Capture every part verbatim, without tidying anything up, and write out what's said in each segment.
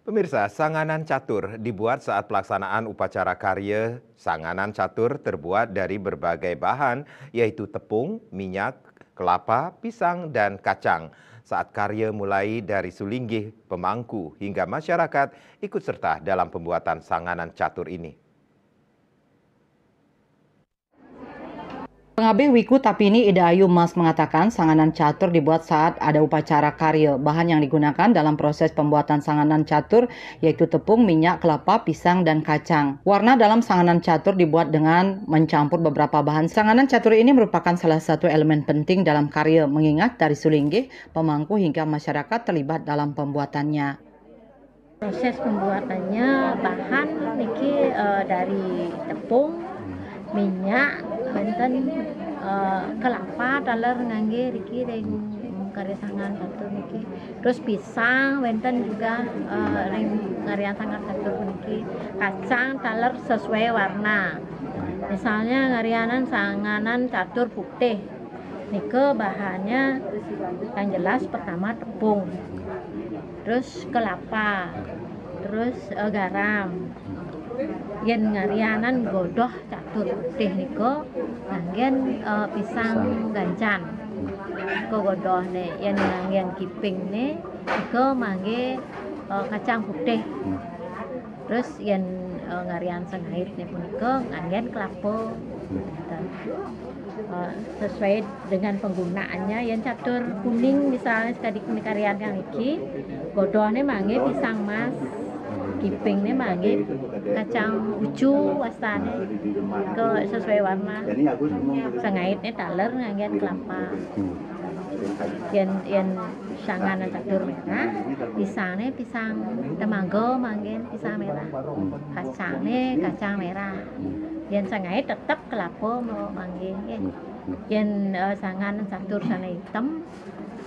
Pemirsa, sanganan catur dibuat saat pelaksanaan upacara karya. Sanganan catur terbuat dari berbagai bahan, yaitu tepung, minyak, kelapa, pisang, dan kacang. Saat karya mulai dari sulinggih, pemangku, hingga masyarakat ikut serta dalam pembuatan sanganan catur ini. Pengabih Wiku Tapini Ida Ayu Mas mengatakan sanganan catur dibuat saat ada upacara karya. Bahan yang digunakan dalam proses pembuatan sanganan catur yaitu tepung, minyak, kelapa, pisang, dan kacang. Warna dalam sanganan catur dibuat dengan mencampur beberapa bahan. Sanganan catur ini merupakan salah satu elemen penting dalam karya, mengingat dari sulinggih, pemangku, hingga masyarakat terlibat dalam pembuatannya. Proses pembuatannya, bahan niki eh, dari tepung, minyak, wenten eh, kelapa taler ngangge riki ring karya sanganan catur niki. Terus pisang wenten juga eh, ring karya sanganan catur niki. Kacang taler sesuai warna. Misalnya ngaryanan sanganan catur putih. Nika bahannya yang jelas pertama tepung, terus kelapa, terus eh, garam. Yen ngaryanan godoh catur putih nika nganggen eh, pisang gancan. Nika godohne, yen nganggen kipingne nika mangge eh, kacang putih. Terus yen eh, ngaryan sengaitne punika nganggen kelapa. Eh, sesuai dengan penggunaannya, yen catur kuning misalnya sekadi kuning karyan kang iki, godohne mangge pisang mas, kipingne mangge kacang ucu wastane, ke sesuai warna. Sengaitne taler nganggen kelapa. Yen yen sanganan catur merah, pisangne pisang temaga manggen pisang merah. Kacangne kacang merah. Yen sengait tetep kelapa mau manggen nggih. Yen eh, sanganan catur sane item,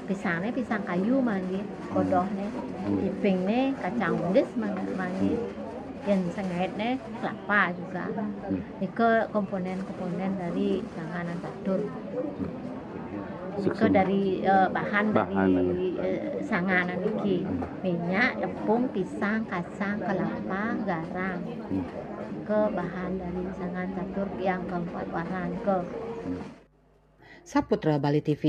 pisangne pisang kayu manggen, godohne. Kipingne kacang undis mang- manggen. Yen sengaitne kelapa juga. Nika komponen-komponen dari sanganan catur. Nika dari eh, bahan, bahan dari eh, sanganan iki. Minyak, tepung, pisang, kacang, kelapa, garam. Nika bahan dari sanganan catur yang keempat warna nika. Saputra Bali T V.